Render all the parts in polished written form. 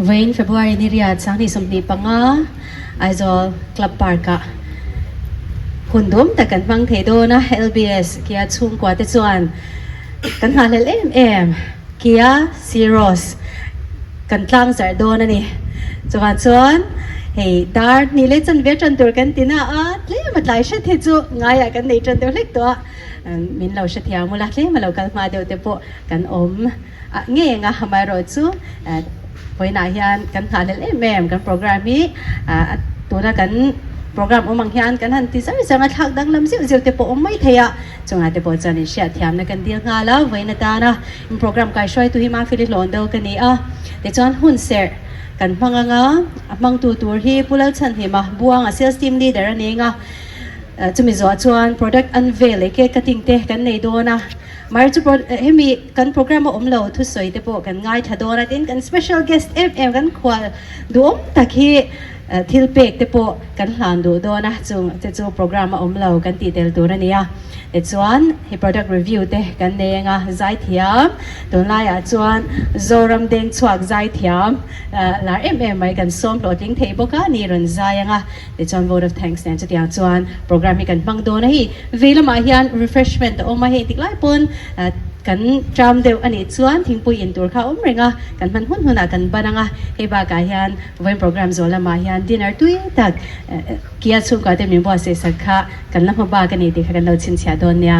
Vawiin February ni riat 2025 Aizawl Club Park-ah hun duam tak kan hmang thei dawn a, LBS Kia chhungkua te chuan kan nghahhlelh em em Kia Syros kan tlang zarh dawn a ni. Chuvang chuan hei dar hnih leh chanve tan tur kan ti na a, tlem a tlai hret hi chu ngaiah kan nei tan deuh hlek tawh a, min lo hrethiam ula tlem a lo kal hma deuh te pawh kan awm ngei ang a, amaherawhchu vawiinah hian kan nghahhlelh em em kan program hi tuna kan program awm ang hian kan han ti zar zar a, thlak danglam zeuh zeuh te pawh awm mai thei a, chungah te pawh chuan inhriatthiamna kan dil nghal a, vawiin atana in program kaihruaitu hi Mafeli hlawn deuh ka ni a, tichuan hun serh kan hmang ang a, a hmangtu tur hi Pu Lalchhanhima Buanga sales team leader a ni ang a, chumi zawh chuan product unveil leh cake cutting te kan nei dawn a. Mar chu hemi kan program a awm lo thusawi te pawh kan ngaithla dawn a, tin kan special guest em em kan khual duhawm tak hi thil pek te pawh kan hlan duh dawn a, chung te chu program a awm lo kan tih tel tur a ni a. Tichuan hei product review te kan nei ang a, zaithiam tunlaiah chuan Zoram Dengchhuak zaithiam lar em em mai kan sawm hlawhtling thei bawk a ni rawn zai ang a. Tichuan vote of thanks nen chutiang chuan program hi kan hmang dawn a hei vei lamah hian refreshment a awm a hei tik lai pawn kan tram deuh a nih chuan thingpui in tur kha a awm reng a kan hman hun hunah kan ban ang a hei bakah hian vawiin program zawh lamah hian dinner tui tak Kia chhungkua te min buatsaih sak kha kan la hma bak a ni tih kha kan lo chhinchhiah dawn nia.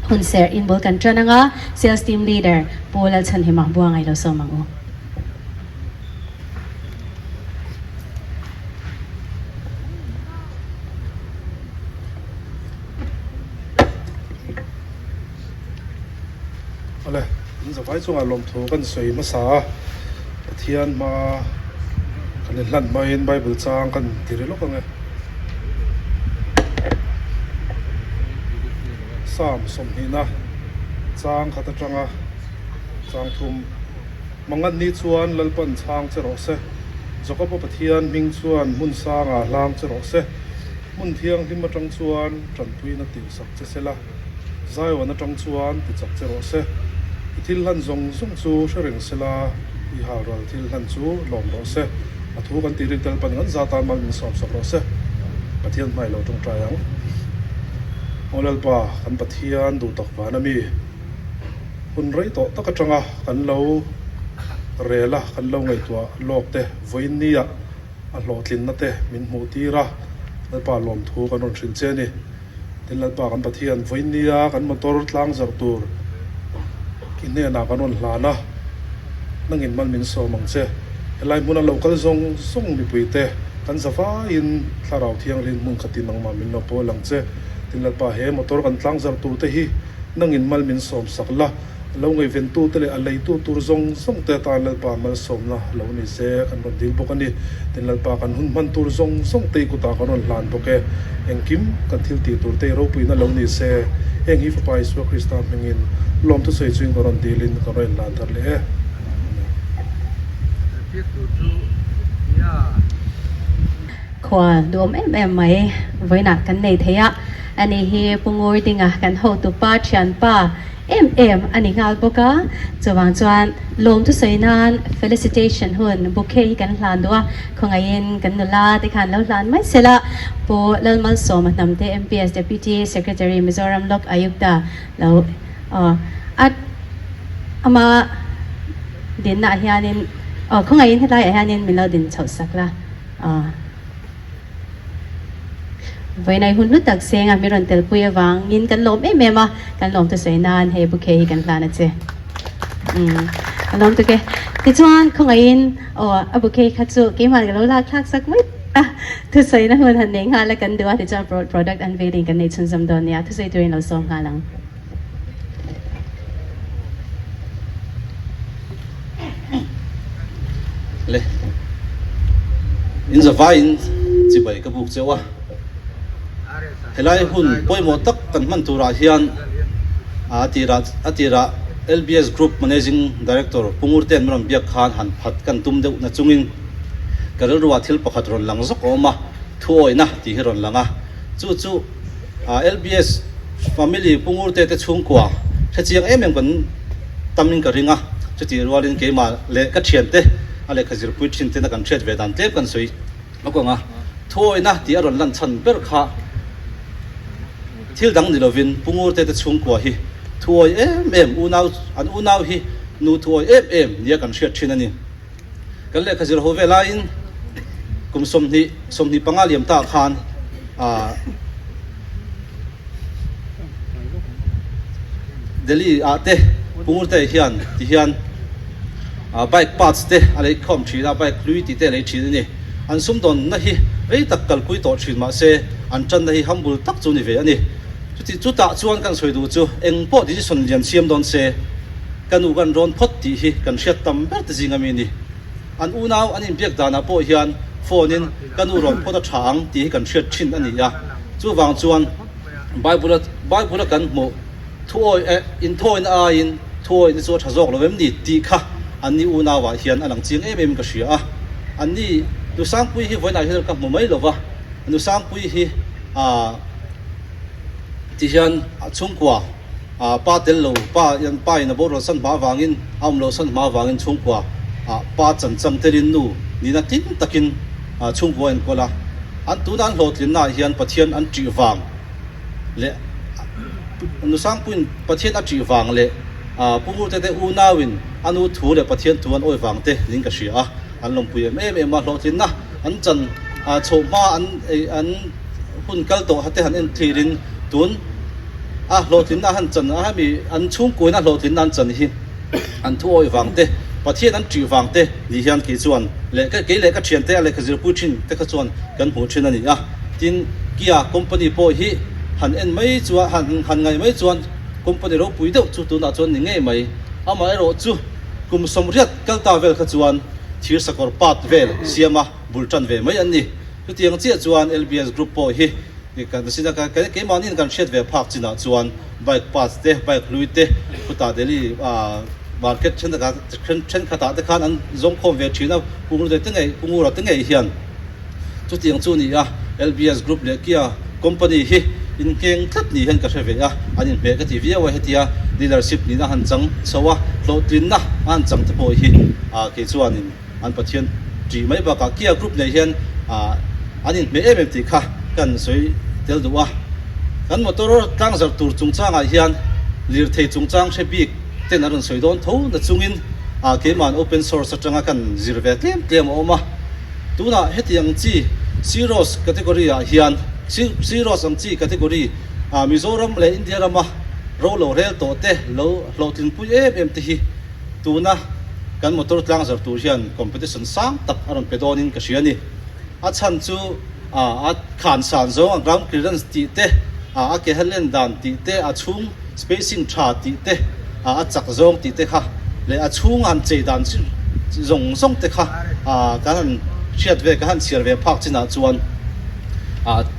Hun serh in bul kan tan ang a sales team leader Pu Lalchhanhima Buangai lo sawm ang u. Awle, in zavai chungah lawmthu kan sawi hmasa a, Pathian hma kan inhlan hmain Bible chang kan ti ri lawk ang e. Psalm sawmhnihna chang khat atanga chang thum. Mangan ni chuan Lalpan chhang che rawh se, Jakob-a Pathian hming chuan hmun sangah hlang che rawh se. Hmun thianghlim atang chuan tanpuina tirhsak che se la, Zion atang chuan ti chak che rawh se. I thil hlan zawng zawng chu hre reng se la, i halral thil hlan chu lawm rawh se. A thu kan tih rik Lalpan ngan zat a mal min sawmsak rawh se. Pathian hmai lo tawngtai ang. Aw Lalpa, kan Pathian duh tak van a mi. Hun rei tawh tak atanga kan lo rel a, kan lo ngaihtuah lawk te vawiin nia a hlawhtlinna te min hmuh tir a, Lalpa lawmthu kan rawn hrilh che a ni. Tin Lalpa kan Pathian vawiin nia kan motor tlang zarh tur i hnenah kan rawn hlan a, nangin mal min sawm ang che. Helai hmuna lo kal zawng zawng mipuite kan zavaiin Thlarau Thianghlim hmun khatin nangmah min lo pawl ang che. Tin Lalpa he motor kan tlang zarh tur te hi Nangin mal min sawm sak la, lo ngaihventute leh a leitu tur zawng zawng te atan Lalpa malsawmna lo ni se kan rawn dil bawk a ni. Tin Lalpa kan hun hman tur zawng zawng te i kutah kan rawn hlan bawk e. Engkim kan thil tih tur te i ropuina lo ni se, heng hi Fapa Isua Krista hmingin lawmthu sawi chuin kan rawn dilin kan rawn inhlan thar leh e. Amen. Khua duhawm em em mai vawiinah kan nei thei a, ani hi Pu Ngurdinga kan hotupa thianpa em em a ni nghal bawk a, chuvang chuan lawm thusawi nan felicitation hun bouquet hi kan hlan duh a, khawngaihin kan nula te khan lo hlan mai sela, Pu Lalmalsawma Hnamte MPS Deputy Secretary Mizoram Lok Ayukta lo aw a ama dinna ah hianin aw khawngaihin hetlaiah hianin min lo din chhoh sak la. Vawiinai hun hlu tak senga mi rawn telpui avangin kan lawm em em a, kan lawm thusawi nan hei bouquet hi kan hlan a che. Ka lawm tuk e. Tichuan khawngaihin aw a bouquet kha chu keimah ka lo lak thlak sak mai a, thusawina hun han nei nghal a kan duh a, tichuan product unveiling kan nei chhunzawm dawn nia, thusawi turin lo sawm nghal ang. Le in zavai in chibai ka buk cheu a, helai hun pawimawh tak kan hman turah hian a tirah a tirah LBS Group Managing Director Pu Ngurtean min rawn biak khan han phat kan tum deuh na chungin ka rilruah thil pakhat rawn lang zawk a awm a, thuawihna tih hi rawn lang a, chu chu LBS Family Pu Ngurte te chhungkua hrechiang em em kan tamin ka ring a, chutih rualin keimah leh ka thiante. A lehkha zirpui thin tena kan hriat ve dan tlem kan sawi lawk ang a, thuawina tih a rawn lan chhan ber kha thil dang ni lovin Pu Ngurte te chhungkua hi thuawi em em unau an unau hi nu thuawi em em nia kan hriat thin a ni. Kan lehkha zir ho ve laiin kum 20 25 liam ta khan ah Delhi ah te Pu Ngurte hian ti hian ah bike parts te a lei khawm thin a, bike hlui tih te a lei thin a ni. An sumdawnna hi rei tak kalpui tawh thin mahse an tanna hi hambul tak chu ni ve a ni. Chuti chutah chuan kan sawi duh chu eng pawh decision lian siam dawn se ka nu kan rawn phawt tih hi kan hriat tam ber te zing ami a ni. An unau an inbiak danah pawh hian phone in ka nu rawn phawt a tha ang tih hi kan hriat thin a ni a. Chuvang chuan Bible a Bible a kan hmuh thuawi eh inthawina aiin thuawina chu a tha zawk lo em ni tih kha anni unauah hian a lang chiang em em in ka hria a. Anni Nusangpuii hi vawiinah hian ka hmu mai lo va, Nusangpuii hi ah ti hian a chhungkua ah pa tel lo pa in pa in a borual san hma avangin a awm loh san hma avangin chhungkua ah pa chan chang telin nu nihna tin takin ah chhungkua a enkawl a. An tuna an hlawhtlinna ah hian Pathian an ṭih vang leh Nusangpuiin Pathian a ṭih vang leh ah Pu Ngurte te unauin a nu thu leh Pathian thu an awi vang te niin ka hria a. An lawmpui em em em a, hlawhtlinna an chan chhoh hma an an hun kal tawh te han en thlirin tun a hlawhtlinna han chan a hemi an chhungkuaina hlawhtlinna an chan hi an thu awih vang te, Pathian an ṭih vang te ni hian kei chuan leh kei leh ka ṭhiante a lehkha zirpui ṭhin te kha chuan kan hmuh ṭhin a ni a. Tin, Kia company pawh hi han en mai chuan han han ngaih mai chuan company ropui deuh chu tunah chuan ni ngei mai. Amaherawhchu kum 80 kal ta vel kha chuan thir sakawr part vel siama bul tan ve mai an ni. Chutiang chiah chuan LBS Group pawh hi kan sina keimahniin kan hriat ve phak chinah chuan bike parts te, bike hlui te khutah Delhi market thenkhatah te khan an zawngkhawm ve thin a, Pungura te ngei hian. Chutiang chu ni a, LBS Group leh Kia company hi inngheng tlat ni hian ka hre ve a, an inhmeh ka ti viau a, hetia dealership nihna han chang chho a, hlawhtlinna a han chang te pawh hi kei chuanin an Pathian ṭih mai bakah Kia Group nei hian an inhmeh em em tih kha kan sawi tel duh a. Kan motor tlangzarh tur chungchangah hian lirthei chungchang hre bik ten an rawn sawi dawn tho na chungin keima'n open source atanga kan zir ve tlem tlem a awm a. Tunah hetiang chi Syros category ah hian Syros ang chi category ah Mizoram leh India rama ro lo rel tawh te lo hlawhtlinpui em em te hi tuna kan motor tlangzar tur hian competition sang tak a rawn pe dawnin ka hria a ni. A chhan chu a khan san zawng a ground clearance tih te, a ke han len dan tih te, a chhung spacing tha tih te, a chak zawng tih te kha leh a chhung han chei dan zawng zawng te kha kan han hriat ve, kan han chhiar ve phak chinah chuan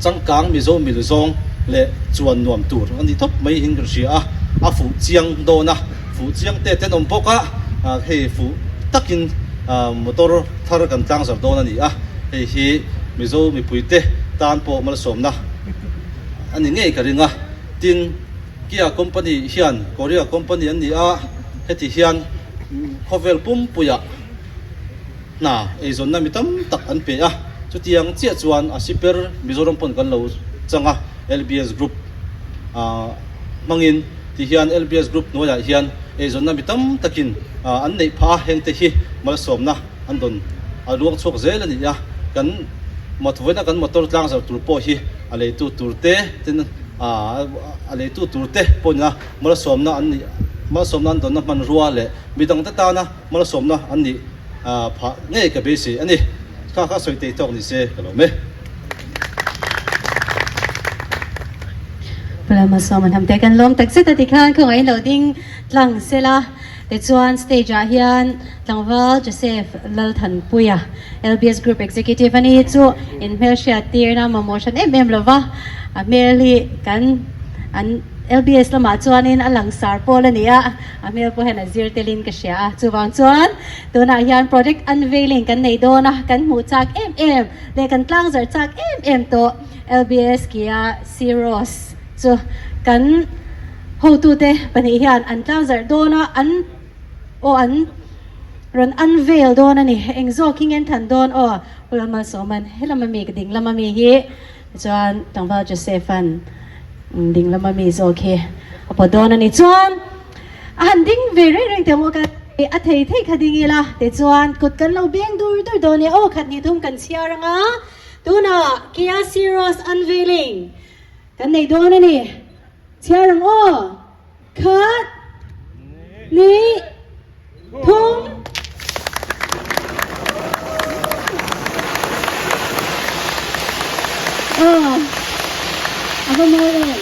changkang Mizo mil zawng leh chuan nuam tur a ni tawp mai in kan hria a, a fuh chiang dawn a, fuh chiang te tenawm bawk a, hei fuh takin motor thar kan tlangzar dawn a ni a, hei hi Mizo mipuite tan pawh malsawmna a ni ngei ka ring a, tin Kia company hian Korea company an ni a, heti hian khawvel pumpuiah hna eizawnna mi tam tak an pe a, chutiang chiah chuan a siper Mizoram pawn kan lo chang a, LBS Group hmangin ti hian LBS Group hnuaiah hian eizawnna mi tam takin an neih phah a, hengte hi malsawmna an dawn a luang chhuak zel a ni a, kan vawiina kan motor tlangzar tur pawh hi a leitu tur te tin a leitu tur te pawhin a malsawmna an nih malsawmna an dawnna hmanrua leh midangte tana malsawmna an nih phah ngei ka beisei a ni. Kha kha sawi tei tawk ni se ka lo me. Pula malsawm an hamte kan lawm takzet a tikhan khawngaih in lo ding tlang sela tichuan stage ah hian tlangval Joseph Lalthanpuia LBS Group Executive a ni chu in hmelhriat tirna mamawh hran em em lova a hmel hi kan an LBS lamah chuanin a langsar pawl a ni a, a hmel pawh hian a zir telin ka hria a, chuvang chuan tunah hian project unveiling kan nei dawn a, kan hmuh chak em em leh kan tlang zarh chak em em tawh LBS Kia Syros chu kan hotute pahnih hian an tlang zarh dawn a, an aw an. Rawn unveil dawn a ni. Eng zawk hi nge an than dawn aw? Pu Lalmalsawman helam ami ka ding lam ami hi chuan tlangval Joseph-a'n ding lam ami zawk hi a pawt dawn a ni. Chuan a han ding ve reng reng teh maw ka a thei thei kha ding ila tichuan kut kan lo beng dur dur dawn nia aw khat ni thum kan chhiar anga tunah Kia Syros unveiling kan nei dawn a ni. Chhiar ang aw. Khat, hnih, thum. Aw, a va mawi em.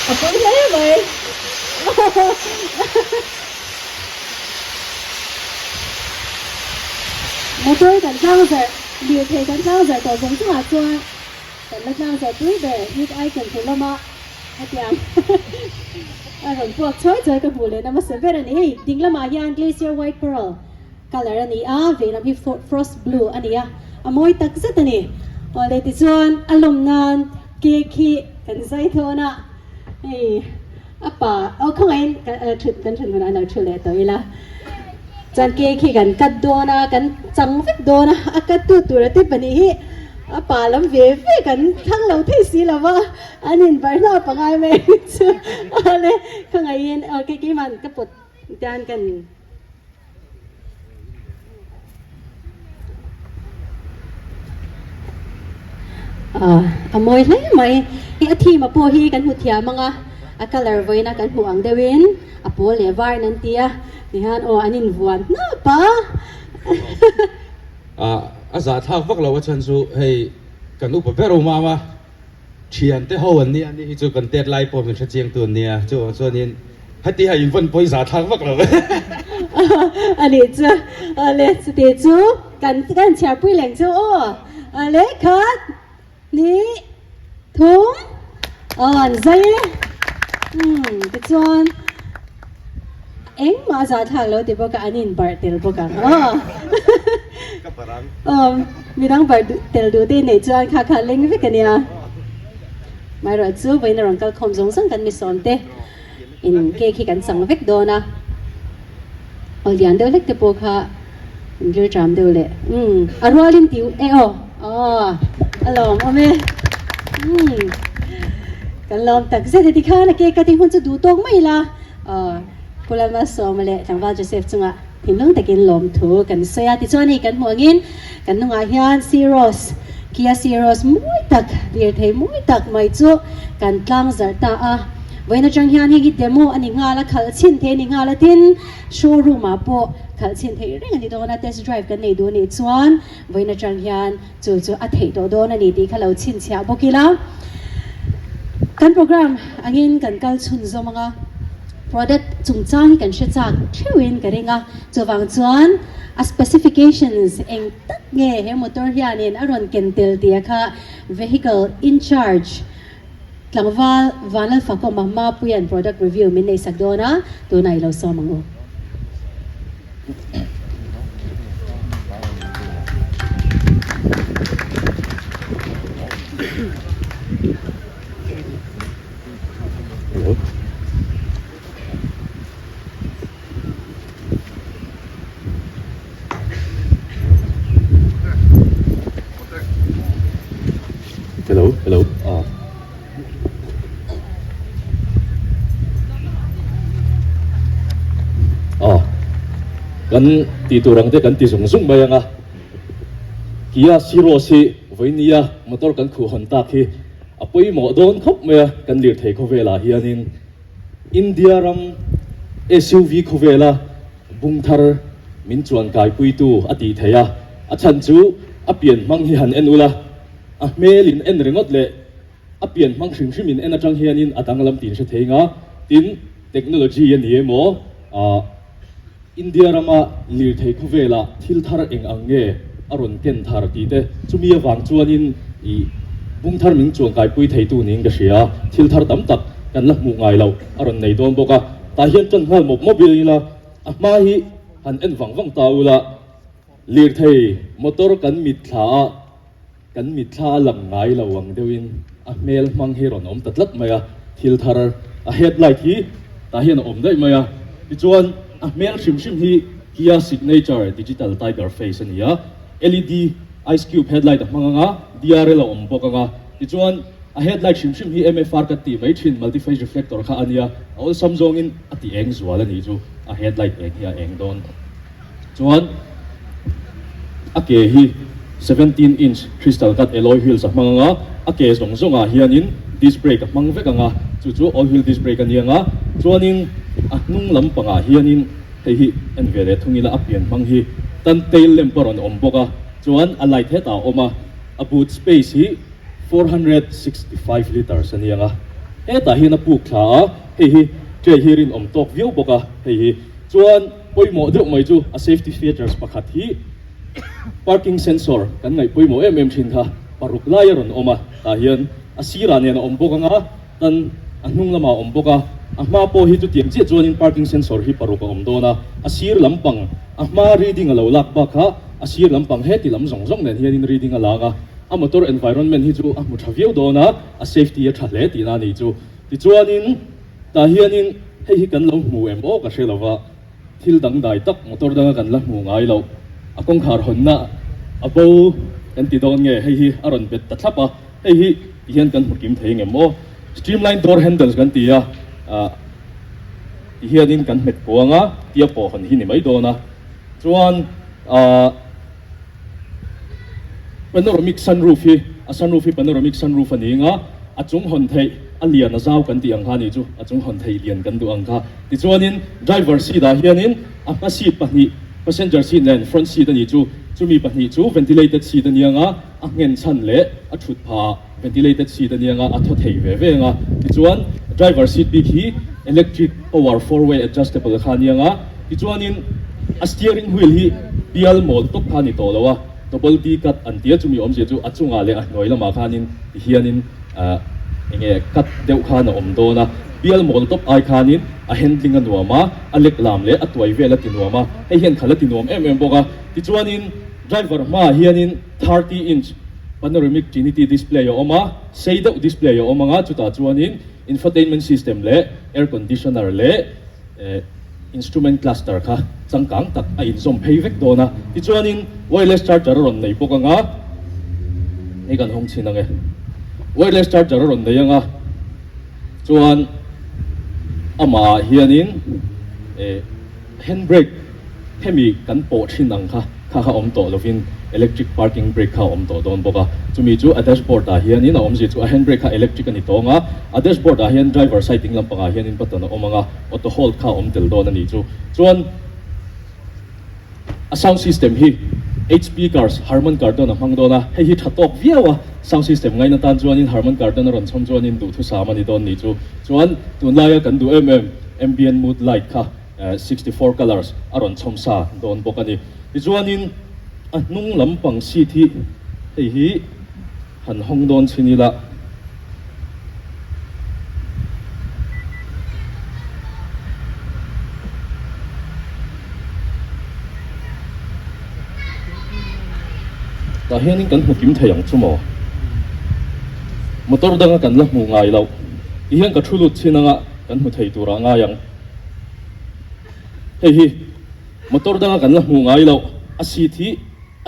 A pui hle mai. Motor kan tlang zarh, lirthei kan tlang zarh tawh zawng chungah chuan kan la tlang zarh pui ber Youth Icon hmu lama hetiang a rawn puak chawi chawi ka hmuh leh na hmasa ber a ni. Hei ding lamah hian Glacier White Pearl colour a ni a, veilam hi Frost Blue a ni a, a mawi tak zet a ni. Awle tichuan a lawm nan cake hi kan zai thawn a, hei. A pa, aw khawngaihin thut kan thut hunah lo thu leh tawh ila. Chuan cake hi kan cut dawn a, kan chang vek dawn a, a cut tu tur a te pahnih hi a pa lam ve ve kan thlang lo thei si lo va, an inbarh hlauh pangai mai chu awle khawngaihin aw keimah ka pawt tian kan. A mawi hle mai. A theme a pawh hi kan hmu thiam ang a, a colour vawiin a kan hmuh ang deuhin a pawl leh var in an ti a, tihian aw an invuan hnap a. A zahthlak vak lo a chhan chu hei kan upa ber awm a Thian te ho an nia, ani hi chu kan tet lai pawh min hrechiang tu an nia, chuvang chuanin heti ha in vawn pawh i zahthlak vak lo ve. Ani chu ale chuti chu kan kan chhiarpui leng chu aw ale khat hnih thum aw an zai e umm tichuan engmah a zahthlak lo ti bawk a an inbarh tel bawk ang aw. Ka barh ang. Aw. Midang bar tel duh te nei chuan kha kha leng vek a nia. Amaherawh chu vawiin a rawn kal khawm zawng zawng kan mi sawm te in cake hi kan chang vek dawn a. Aw lian deuh hlek te pawh kha in rir ṭam deuh leh umm a rualin ti e aw aw a lawm awm e umm kan lawm tak zet e tikhan a cake cutting hun chu duh tawk mai ila aw Pu Lalmalsawma leh Tlangval Joseph chungah Thinlung takin lawmthu kan sawi a, tichuan hei kan hmuh angin kan hnungah hian Syros, Kia Syros mawi tak, lirthei mawi tak mai chu kan tlang zarh ta a. Vawiin atang hian heng hi demo a ni nghal a, khalh chhin thei a ni nghal a, tin showroom ah pawh khalh chhin theih reng a ni dawn a, test drive kan nei duh a nih chuan vawiin atang hian chu chu a theih tawh dawn a ni tih kha lo chhinchhiah bawk ila. Kan program angin kan kal chhunzawm ang a, product chungchang hi kan hre chak theuhin ka ring a, chuvang chuan a specifications eng tak nge he motor hianin a rawn ken tel tih a kha vehicle in charge tlangval Vanlalfakawma Mapuia'n product review min neihsak dawn a, tunah i lo sawm ang u. Hello, hello. Ah. Ah. Kan ti tur ang te kan ti zung zung mai anga. Kia Syros hi vawinia motor kan khuh hawn tak hi a pawimawh dawn khawp mai a kan lirthei khawvelah hianin India ram SUV khawvela bung thar min chuan kaipuitu a tih theih a, a chhan chu a pian hmang hi han en ula, a hmel in en ringawt leh a pian hmang hrim hrim in en atang hianin a danglam tih in hre thei nga, tin technology a ni emaw ah India rama lirthei khawvelah thil thar eng ang nge a rawn ken thar tih te chumi avang chuanin ih bung thar min chuan kaipui theitu niin ka hria a, thil thar tam tak kan la hmuh ngai loh a rawn nei dawn bawk a, tah hian ṭan nghal mawp mawp ila a hma hi han en vang vang ta ula lirthei motor kan mitthla a kan mitthla a lang ngai lo ang deuhin. a hmel hmang hi rawn awm ta tlat mai a, thil thar a headlight hi tah hian a awm daih mai a, tichuan a hmel hrim hrim hi Kia Signature Digital Tiger Face a ni a, LED Ice Cube headlight a hmang ang a, DRL a awm bawk ang a, tichuan a headlight hrim hrim hi MFR ka tih mai thin Multi Phase Reflector kha a nia, a awlsam zawngin a ti eng zual a nih chu a headlight eng hi a eng dawn. Chuan a ke hi 17 inch crystal cut alloy wheels a hmang ang a, a ke zawng zawngah hianin disc brake a hmang vek ang a, chu chu all wheel disc brake a ni ang a. Chuanin a hnung lampangah hianin hei hi en ve leh thung ila a pian hmang hi tan tail lamp a rawn awm bawk a, chuan a light hetah a awm a, a boot space hi 465 litres a ni ang a. Hetah hian a puk thla a, hei hi tray hi rinawm tawk viau bawk a, hei hi chuan. Pawimawh deuh mai chu a safety features pakhat hi parking sensor kan ngaih pawimawh em em thin kha paruk lai a rawn awm a, tah hian a sirah nen a awm bawk anga tan a hnung lamah a awm bawk a, a hma pawh hi chutiang chiah chuanin parking sensor hi paruk a awm dawn a, a sir lampang a hma reading a lo lak bak kha a sir lampang heti lam zawng zawng nen hianin reading a lak a, a motor environment hi chu a hmu tha viau dawn a, a safety a tha hle tihna a ni chu. Tichuanin. Tah hianin hei hi kan lo hmu em aw ka hre lo va, thil dangdai tak motor danga kan la hmu ngai loh, a kawngkhar hawnna a bo kan ti dawn nge hei hi a rawn bet ta thlap a, hei hi ti hian kan hmu kim thei ngem aw. Streamline door handles kan ti a, ah ti hianin kan hmet kuang a, tia pawh hawn hi ni mai dawn a, chuan ah Panoramic sunroof hi a sunroof hi panoramic sunroof a ni anga a chung hawn theih a lian a zau kan tih ang kha a nih chu a chung hawn theih lian kan duh ang kha tichuanin driver seat ah hianin a hma seat pahnih passenger seat nen front seat a nih chu chumi pahnih chu ventilated seat a ni anga a nghen chhan leh a thut phah ah ventilated seat a ni anga a thaw thei ve ve anga tichuan driver seat bik hi electric power four way adjustable kha a ni anga tichuanin a steering wheel hi bial mawl tawp kha a ni tawh lo a double D cut an tia chumi awmzia chu a chungah leh a hnuai lamah khanin tihianin ah enge cut deuh khan a awm dawn a bial mawl tawp ai khanin a handling a nuam a a lek lam leh a tuai vel a ti nuam a hei hian khalh a ti nuam em em bawk a tichuanin driver hmaah hianin 30 inch Panoramic Trinity display a awm a, sei deuh display a awm ang a, chutah chuanin infotainment system leh air conditioner leh instrument cluster kha changkang tak a inzawm phei vek dawn a. Tichuanin wireless charger a rawn nei bawk ang a, hei kan hawng chhin ang e, wireless charger a rawn nei ang a, chuan amah hianin Handbrake hemi kan pawh thin ang kha kha kha awm tawh lovin electric parking brake kha a awm tawh dawn bawk a, chumi chu a dashboard ah hianin a awmzia chu a handbrake kha electric a ni tawng a, a dashboard ah hian driver side ding lampangah hianin button a awm ang a, auto hold kha a awm tel dawn a nih chu. Chuan a sound system hi eight speakers Harman Kardon a hmang dawn a, hei hi tha tawk viau a, sound system ngaina tan chuanin Harman Kardon a rawn chhawm chuanin duhthusam a ni dawn nih chu. Chuan tunlaia kan duh em em ambient mood light kha 64 colours a rawn chhawm sa dawn bawk a ni. Tichuanin a hnung lampang seat hi hei hi han hawng dawn chhin ila. Tah hianin kan hmu kim thei ang chu maw? Motor danga kan la hmu ngai loh. Tihian ka thu lut chhin anga kan hmu thei turah ngai ang. Hei hi motor danga kan la hmuh ngai loh a seat hi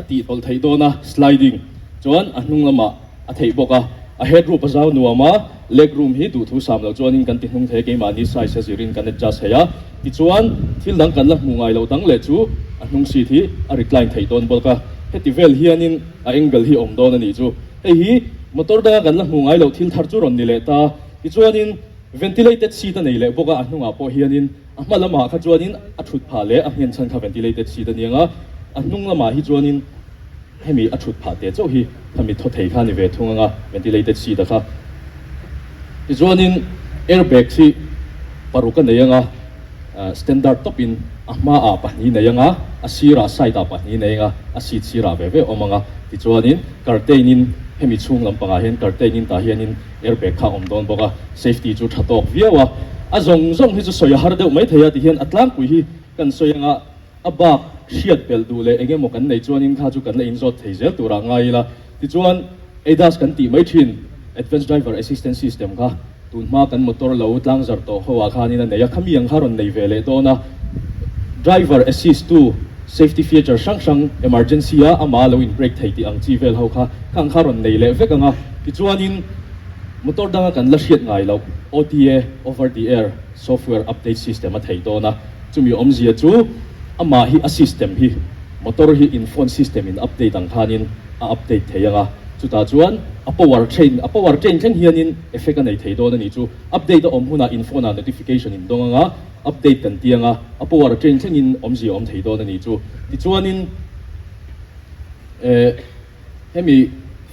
a tih tawlh theih dawn a, sliding chuan a hnung lamah a theih bawk a, a head room a zau nuam a, leg room hi duhthu sam loh chuanin kan ti hnung thei a, keimahni size a zirin kan adjust thei a, tichuan thil dang kan la hmuh ngai loh dang leh chu a hnung seat hi a recline theih dawn bawk a, heti vel hianin a angle hi a awm dawn a nih chu. Hei hi motor danga kan la hmuh ngai loh thil thar chu rawn ni leh ta, tichuanin. Ventilated seat a nei leh bawk a, a hnungah pawh hianin a hma lamah kha chuanin a thut phah leh a nghen chhan kha ventilated seat a ni ang a, a hnung lamah hi chuanin hemi a thut phah teh chauh hi khami thaw thei kha a ni ve thung ang a, ventilated seat a kha. Tichuanin airbag hi paruk a nei ang a, standard tawpin a hmaah pahnih nei ang a, a sirah side ah pahnih nei ang a, a seat sirah ve ve awm ang a, tichuanin curtain in hemi chhung lampangah hian curtain in tah hianin Airbag kha a awm dawn bawk a, safety chu tha tawk viau a. A zawng zawng hi chu sawi a har deuh mai thei a ti hian a tlangpui hi kan sawi anga a bak hriat belh duh leh eng emaw kan nei chuanin kha chu kan la inzawt thei zel turah ngai ila. Tichuan ADAS kan tih mai thin. Advanced Driver Assistance System kha tun hma kan motor lo tlang zar tawh ho ah khanin a nei a, khami ang kha rawn nei ve leh dawn a. Driver assist tu safety feature hrang hrang emergency a amah lo in brake thei tih ang chi vel ho kha khang kha rawn nei leh vek ang a. Tichuanin motor danga kan la hriat ngai loh OTA, Over The Air, Software Update System a thei dawn a. Chumi awmzia chu amah hi a system hi motor hi in phone system in update ang khanin a update thei ang a. Chutah chuan a power train a power train thleng hianin effect a nei thei dawn a nih chu. Update a awm hunah in phone ah notification in dawng ang a. Update kan ti anga, a power train thlengin awmzia awm thei dawn a nih chu. Tichuanin eh hemi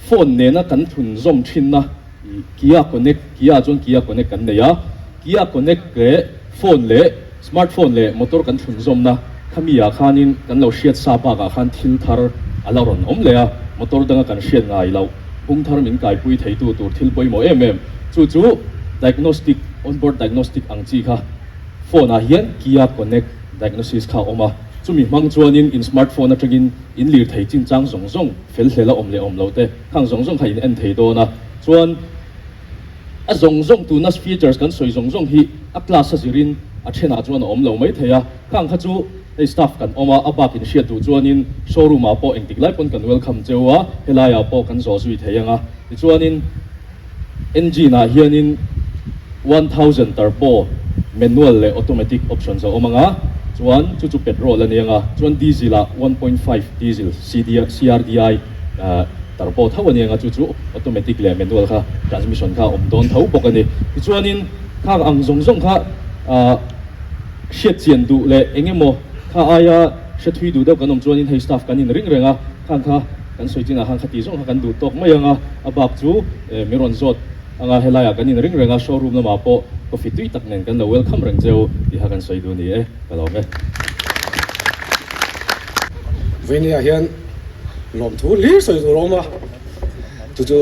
phone nena kan thun zawm thinna i Kia Connect, Kia chuan Kia Connect kan nei a, Kia Connect leh phone leh smartphone leh motor kan thlun zawmna khami ah khanin kan lo hriat sa bakah khan thil thar a la rawn awm leh a, motor danga kan hriat ngai loh bung thar min kaipui theitu tur thil pawimawh em em chu chu diagnostic Onboard diagnostic ang chi kha phone ah hian Kia Connect diagnosis kha a awm a, chumi hmang chuanin in smartphone atangin in lir thei chinchang zawng zawng fel hlel a awm leh awm loh te khang zawng zawng kha in en thei dawn a, chuan a zawng zawng tuna features kan sawi zawng zawng hi a class a zirin a thenah chuan a awm lo mai thei a, khang kha chu hei staff kan awm a, a bak in hriat duh chuanin showroom ah pawh engtik lai pawn kan welcome cheu a, helai ah pawh kan zawh zui thei ang a, tichuanin. Engine ah hianin 1000 turbo manual leh automatic options a awm ang a, chuan chu chu petrol a ni ang a, chuan diesel ah 1.5 diesel CRDI turbo tho a ni ang a, chu chu automatic leh manual kha transmission kha a awm dawn tho bawk a ni. Tichuanin khang ang zawng zawng kha hriat chian duh leh eng emaw kha aia hre thui duh deuh kan awm chuanin hei staff kan inring reng a, khang kha Kan sawi chinah khan khati zawng kha kan duh tawk mai ang a, a bak chu min rawn zawt ang a, helaiah kan inring reng a, showroom lamah pawh coffee tui tak nen kan lo welcome reng cheu tih kha kan sawi duh a ni e, ka lawm e. Vawinia hian lawmthu hlir sawi tur a awm a, chu chu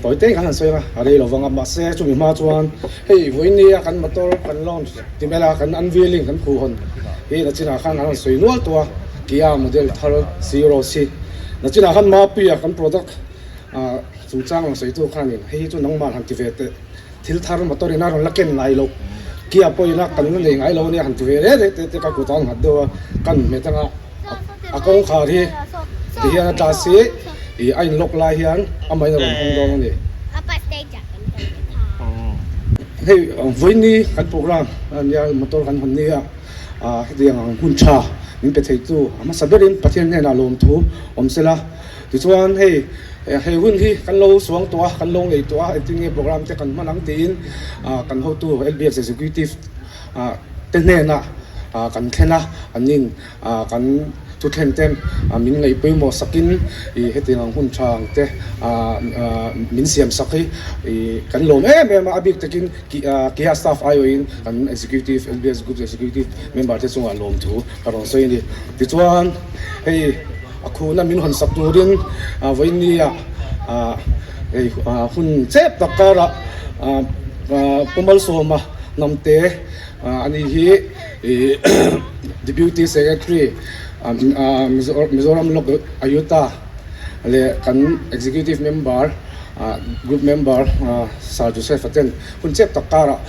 tawi te kan han sawi ang a, a rei lo vang a, mahse chumi hma chuan hei vawinia kan motor kan launch ti mela kan unveiling kan khuhhawn hi nachinah khan an rawn sawi nual tawh a, Kia model thar Syros hi. Nachinah khan Mapuia kan product chungchang rawn sawitu khanin hei hi chu nangmah han ti ve teh, thil thar motor in a rawn la ken ngai loh, Kia pawhin a kan la nei ngai lo ania han ti ve reh reh teh te ka kut a nghat deuh a, kan hmet anga a kawngkhar hi ti hian a tla si ih a in lock lai hian amahin a rawn hawng dawn a ni. Hei vawiini kan program ania motor kan hawn nia. Hetiang ang hun tha min pe theitu a hmasa berin Pathian hnenah lawmthu awm sela. Tichuan hei he hun hi kan lo suang tawh a, kan lo ngei tawh a, engtin nge program te kan hman ang tiin kan hotu LBX Executive te hnenah kan thlen a, an nin kan Thu thlen ten min ngaih pawimawh sakin i hetiang ang hun tha ang te min siam sak hi i kan lawm em em a, a bik takin Kia staff aiawhin kan executive LBS Group executive member te chungah lawm thu ka rawn sawi a ni. Tichuan hei a khuna min hawn sak turin vawiinnia hei hun chep tak karah Pu Malsawma Hnamte A ni hi Deputy Secretary Mizoram Lok Ayuta leh kan Executive Member Group Member Sir Joseph a ten hun chep tak karah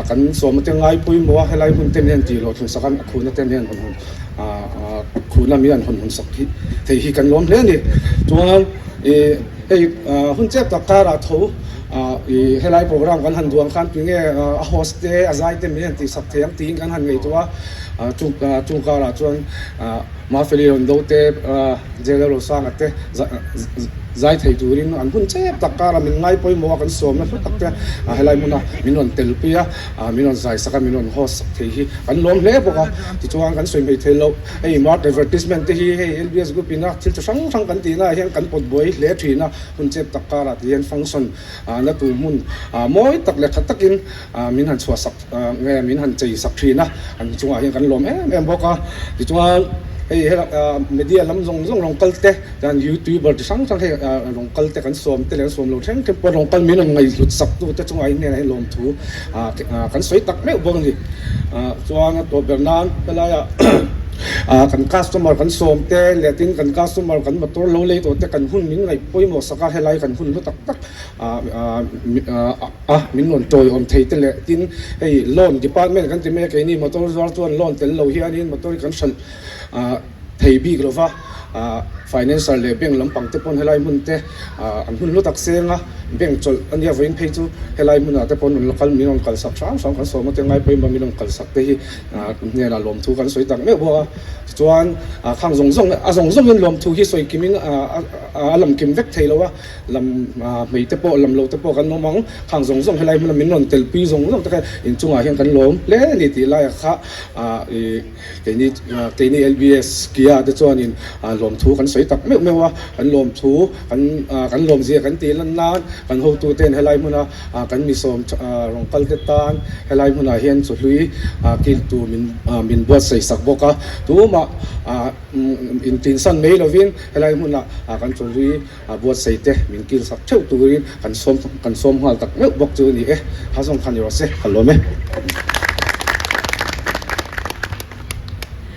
kan sawma te ngai pawimawh a, helai hun ten hian tih hlawhthlun sak a khuna ten hian hawn hawn khuna mi an hawn hawn sak hi thei hi kan lawm hle a ni. Chuan hei hun chep tak karah tho Ih helai program kan han duang khan tunge a host te a zai te min han tihsak thei ang tiin kan han ngaihtuah a, chung chung karah chuan Mafeli rawn do te Jailer Rosanga te zai thei turin an hun chep tak karah min ngai pawimawh a kan sawmna hlu tak te helai hmuna min rawn telpui a, min rawn zai sak a min rawn host sak thei hi kan lawm hle bawk a, tichuan kan sawi hmei thei loh hei mark advertisement te hi hei LBS group ina thil chi hrang hrang kan tihna ah hian kan pawt buai hle thin a. Hun chep tak karah ti hian function na tur hmun mawi tak leh tha takin min han chhuah sak nge min han chei sak thin a, an chungah hian kan lawm em em bawk a. Tichuan hei helai media lam zawng zawng rawn kal te chuan youtuber chi hrang hrang hei rawn kal te kan sawm te leh an sawm lo thleng thleng pawh rawn kal min rawn ngaihhlut sak tu te chungah hian hnenah hian lawmthu kan sawi tak meuh bawk a ni. Chuan a tawp ber nan helaiah. Kan customer kan sawm te leh tin kan customer kan motor lo lei tawh te kan hun min ngaih pawimawh sak a, helai kan hun hlu tak tak a min rawn tawiawm thei te leh tin hei loan department kan ti mai a, keini motor zuar chuan loan tel lo hianin motor hi kan hralh thei bik lo va, financer leh bank lampang te pawn helai hmun te an hun hlu tak seng a, bank chawlh a nia vawiin phei chu helai hmunah te pawn rawn la kal min rawn kalsak hram hram kan sawm a te ngaipawimawh min rawn kalsak te hi hnenah lawmthu kan sawi tak meuh bawk a, tichuan khang zawng zawng a zawng zawngin lawmthu hi sawi kimin a lam kim vek thei lo a, lam hmei te pawh lam lo te pawh kan awm ang, khang zawng zawng helai hmuna min rawn telpui zawng zawng te kha inchungah hian kan lawm hle a ni tih laiah kha ih. Keini keini LBS Kia te chuanin lawmthu kan sawi tak meuh meuh a, kan lawmthu kan kan lawmzia kan tih lan nan kan hotu ten helai hmuna kan mi sawm rawn kal te tan helai hmunah hian chawhlui kil tur min min buatsaih sak bawk a, tumah intinsan mai lovin helai hmuna kan chawhlui buatsaih te min kil sak theuh turin kan sawm kan sawm nghal tak meuh bawk chu a ni e. Ha zawng kha ni rawh se, ka lawm e.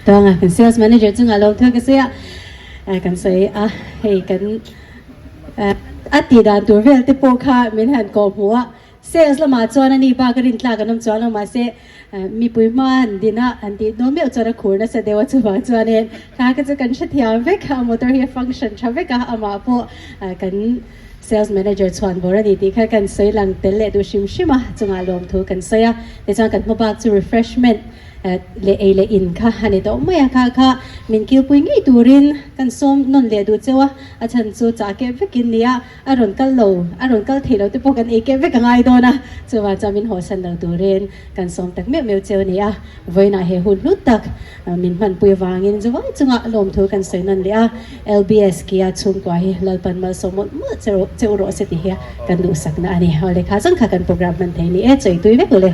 Tuanga kan sales manager chungah lawm thil ka sawi a, kan sawi a, hei kan a tih dan tur vel te pawh kha min han kawh hmuh a, Sales lamah chuan a ni bak a rintlak an awm chuan lo mahse mipui hma han din a han tih dawn meuh chuan a khur nasa deuh a chuvang chuanin kha kha chu kan hrethiam vek a motor hi a function tha vek a amah pawh kan sales manager chhuan bawr a ni tih kha kan sawi lang tel leh duh hrim hrim a chungah lawmthu kan sawi a tichuan kan hma bak chu refreshment leh ei leh in kha a ni tawh mai a, kha kha min kilpui ngei turin kan sawm nawn leh duh cheu a a chhan chu chah keh vekin nia. A rawn kal lo, a rawn kal thei lo te pawh kan ei keh vek a ngai dawn a, chuvang chuan min hawhsan lo turin kan sawm tak meuh meuh cheu a ni a, vawiinah he hun hlut tak min hmanpui avangin zuvai chunga lawmthu kan sawi nawn leh a, LBS Kia chhungkua hi Lalpan malsawm mawlh mawlh cheu rawh se tih hi kan duhsakna a ni. Awle kha zawng kha kan program hman thei ni e, chawi tui vek ule.